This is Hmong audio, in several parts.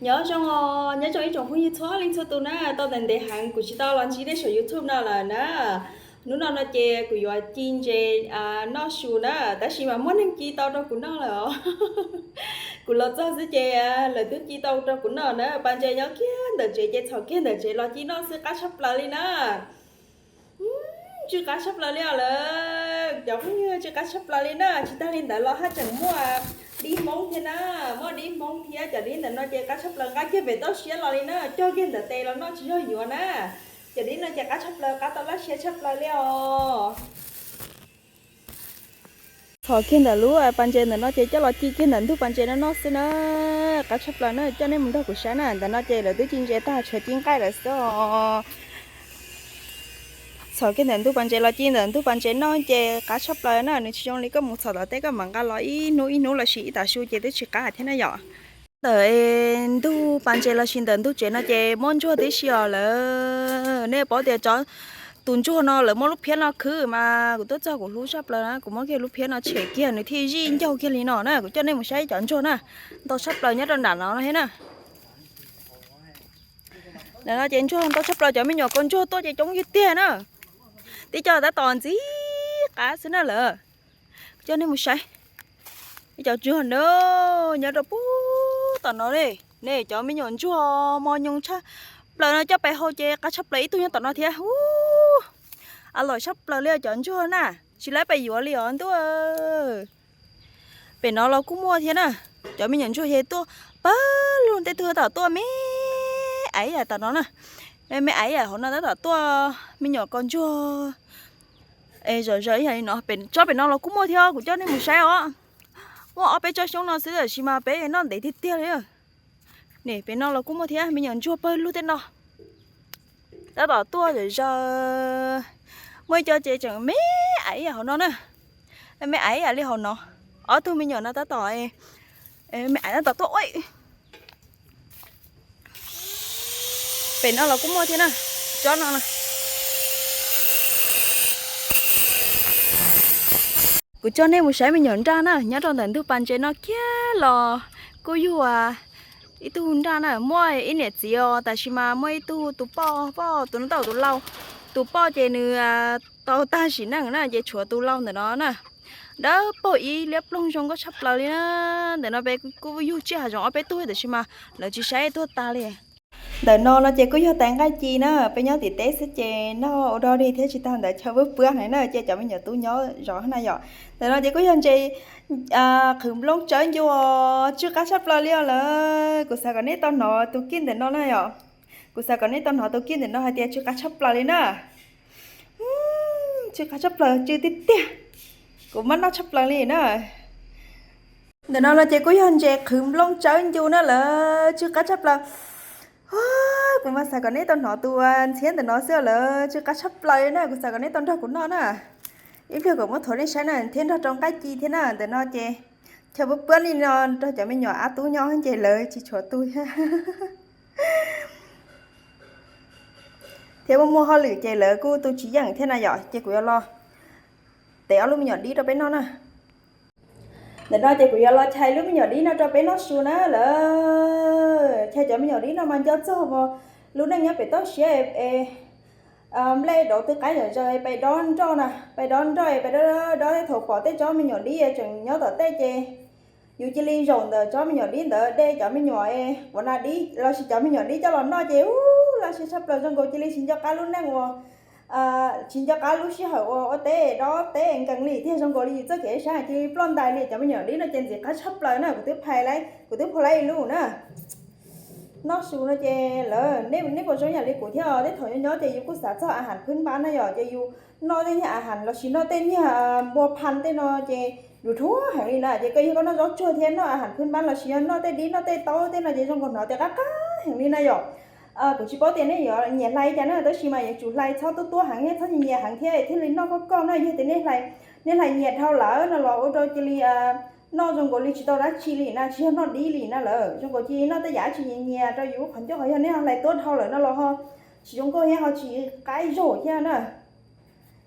Nyob zoo os, nyob zoo ib tsoom phooj ywg txhua leej txhua tus na, tau ntev ntev heev kuv tsis tau los ntsib nej saum YouTube no lawm na. Hnub no no ces kuv yuav ci ntses noj su na, tab sis mas muaj neeg ci tau rau kuv noj lawm os. Kuv los txog xwb ces lawv twb ci tau rau kuv noj na, pas ntses nyob kiag ntawm tsev ces txhom kiag ntawm tsev los ci noj xwb qab tshaj plaws li na. Tsw qab tshaj plaws li os lawm cov phooj ywg, tsw qab tshaj plaws li na. Tsis tag li ntawd los haj tseem muaj dib Hmoob thiab na, muaj dib Hmoob thiab. Cov dib ntawm no ces qab tshaj plaws, nqa kiag pem toj siab los li na, cog kiag ntawm tes los noj tsis yog yuav na. Cov dib no ces qab tshaj plaws, qab tau laj siab tshaj plaws li os. Txhom kiag ntawm lub pas ntses ntawm no ces coj los ci kiag ntawm ntug pas ntses no noj xwb na. Qab tshaj plaws na, coj nej mus nrog kuv saib na. Ntawm no ces lawv twb ci ntses tag, tshuav ci nqaij lawm xwb os. Txhom kiag ntawm ntug pas ntses los ci ntawm ntug pas ntses noj ces qab tshaj plaws na, nws tsis zoo li koj mus txhom tom teb koj mam nqa los ib hnub ib hnub los sis ib tav su ces twb tsis qab thiab na yom. Ntawm ntug pas ntses los sis ntawm ntug tsev no ces muaj ntsuag tib si os lawm. Nej paub tias cov tus ntsuag no lawv muab lub phiab no khwb mas kuv tuaj txog kuv hlub tshaj plaws na, kuv muab kiag lub phiab no tshem kiag nws thiaj zij ncaug kiag li no na. Kuv coj nej mus saib cov ntsuag na, ntau tshaj plaws nyob rau nram no thiab na. Ntawm no ces ntsuag ntau tshaj plaws, cov me nyuam kaus ntsuag tuaj ces coob tiag tiag na. Tib co tab tom ntxim qab xwb na lawm. Coj nej mus saib cov ntsuag na, nyob rau puag tom no ne. Ne cov me nyuam ntsuag mos nyoos tshaj plaws no coj pais hau ces qab tshaj plaws ib tug nyob tom no thiab. A lawm tshaj plaws li cov ntsuag na, tsis laib pais yuav li os ntuj. Pem no los kuj muaj thiab na, cov me nyuam ntsuag ces tuaj pawg lug, tej tug tab tom tuaj me aiv yam tom no na, me aiv yam hauv no tab tom tuaj me nyuam kaus ntsuag. Es zom zaws ib yam li no, tsob pem no los kuj muaj thiab, kuv coj nej mus saib os. Muaj ob peb tsob xyoob no xwb tab sis mas peb noj ntev tiag tiag li. Ne pem no los kuj muaj thiab, me nyuam ntsuag pawg lug tej no tab tom tuaj zom zaws. Muaj ib co ces tseem me aiv ib yam hauv no na, me aiv ib yam li hauv no. Ob tug me nyuam no tab tom, me aiv tab tom tuaj ua. Pem no los kuj muaj thiab na, tsob no na. Kuv coj nej mus saib me nyuam nraj na, nyob rau ntawm ntug pas ntses no kiag los kuj yug ib tug nraj na, muaj ib niam txiv os, tab sis mas muaj ib tug tus poj, poj tus no tau tus lau, tus poj ces nws tau tag sim neej na, ces tshuav tus lau ntawm no na. Dawb paug ib liab ploog zoo nkauj tshaj plaws li na. Ntawm no peb kuj yug tsiaj hav zoov ob peb tug tab sis mas lawv tsis saib tuag tag li. Ntawm no no ces kuj yog tais nqaij ci na, peb nyob tim teb xwb ces noj ua dog dig thiab tsis tag ntawd chaw pab puab heev na, ces cov me nyuam tub nyob zov na yom. Ntawm no ces kuj yog ntses qhwv nplooj tsawb ncu os, tsw qab tshaj plaws li os lawm. Kuv xav kom nej tau hnov tus kij ntawm no na yom. Kuv xav kom nej tau hnov tus kij ntawm no hais tias tsw qab tshaj plaws li na. Tsw qab tshaj plaws, tsw tiag tiag. Kuv maj noj tshaj plaws li na. Ntawm no no ces kuj yog ntses qhwv nplooj tsawb ncu na lawm, tsw qab tshaj plaws. Kuv mas xav kom nej tau hnov tus ntxhiab ntawm no xwb lawm, tsw qab tshaj plaws na, kuv xav kom nej tau nrog kuv noj na. Ib pliag kuv muab thuav nej saib na, thiab nrog rau nqaij ci thiab na. Ntawm no ces chaw pab puab li no nrog cov me nyuam ab tub nyob ces lawv tsis tshuav tu thiab. Thiab muaj muaj hauj lwm ces lawv kuj tu tsis yeej thiab na yom, ces kuv yuav los tev ob lub me nyuam dib rau peb noj na. Ntawm no ces kuv yuav los chais lub me nyuam dib no rau peb noj su na lawm. Chais cov me nyuam dib no mas nco txog lub neej nyob pem toj siab es nplej dov twb qaib zom zaws pais dob nroj na, pais dob nroj es pais dob dob tej thaum pom tej tsob me nyuam dib tseem nyob tom tej ces yus cia li zaum ntawm tsob me nyuam dib ntawd de cov me nyuam es quav nas dib lossis cov me nyuam dib coj los noj ces ub laj siab tshaj plaws, zoo nkaus cia li tsis nco qab lub neej uas tsis nco qab lub sij hawm uas ua teb dob teb nkees li thiab, zoo nkaus li yus txoj kev sab cia li ploj ntais li. Cov me nyuam dib no ces ntxim qab tshaj plaws na, kuv twb phais, kuv twb phau laib ib lub na. Noj su no ces lawv, nej puas zoo yam li kuv thiab? Tej thaum nyob nyob ces yus kuj xav txog a has phwb npab na yom, ces yus noj tej niag a has lossis noj tej niag npua phas tej no ces yus dhuav heev li na. Ces koj yog koj noj zaub tsuag thiab noj a has phwb npab lossis yog noj tej dib noj tej taub tej no ces zoo nkaus hnov tias qab qab heev li na yom. Kuv tsis paub tias nej yuav nyias hlais cas na, tab sis mas yuav tsum hlais txhob tuab tuab heev thiab txhob nyias nyias heev thiab thiaj li noj koj koj na. Yog tias nej hlais nyias dhau lawm no los ua rau cia li noj zoo nkaus li tsis tau dab tsi li na, tsis yog noj dib li na lawm, zoo nkaus cia li noj tej yam dab tsi nyias nyias rau yus qhov ncauj. Ho yog nej ho hlais tuab dhau lawm no los ho tsis zoo nkauj thiab ho tsis qaib zaug thiab na.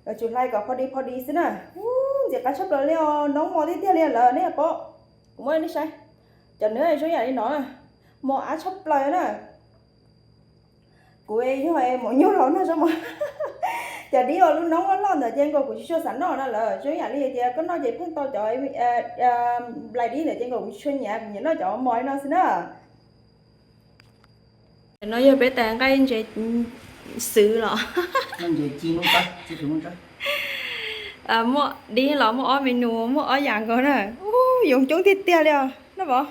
Yuav tsum hlais kom pho di pho di xwb na. Ub, ntxim qab tshaj plaws li os, noob mos tiag tiag li lawm nej paub. Kuv muab nej saib, cov nws zoo yam li no na. Mos av tshaj plaws na. Kuv yog mos nyuj los noj zov mos. Cov dib uas lub noob loj loj ntawd ces nkaus kuv tsis tshua xav noj no lawm, zoo yam li tias koj noj ces pheej tau cov nplais dib ntawd ces nkaus kuv tsis tshua nyiam, kuv nyiam noj cov mos li no xwb na. No yog peb tais nqaij ntses xwb los? Muaj dib los muaj ob menu, muaj ob yam nkaus na. Ub, yoov coob tiag tiag li os, noj pov.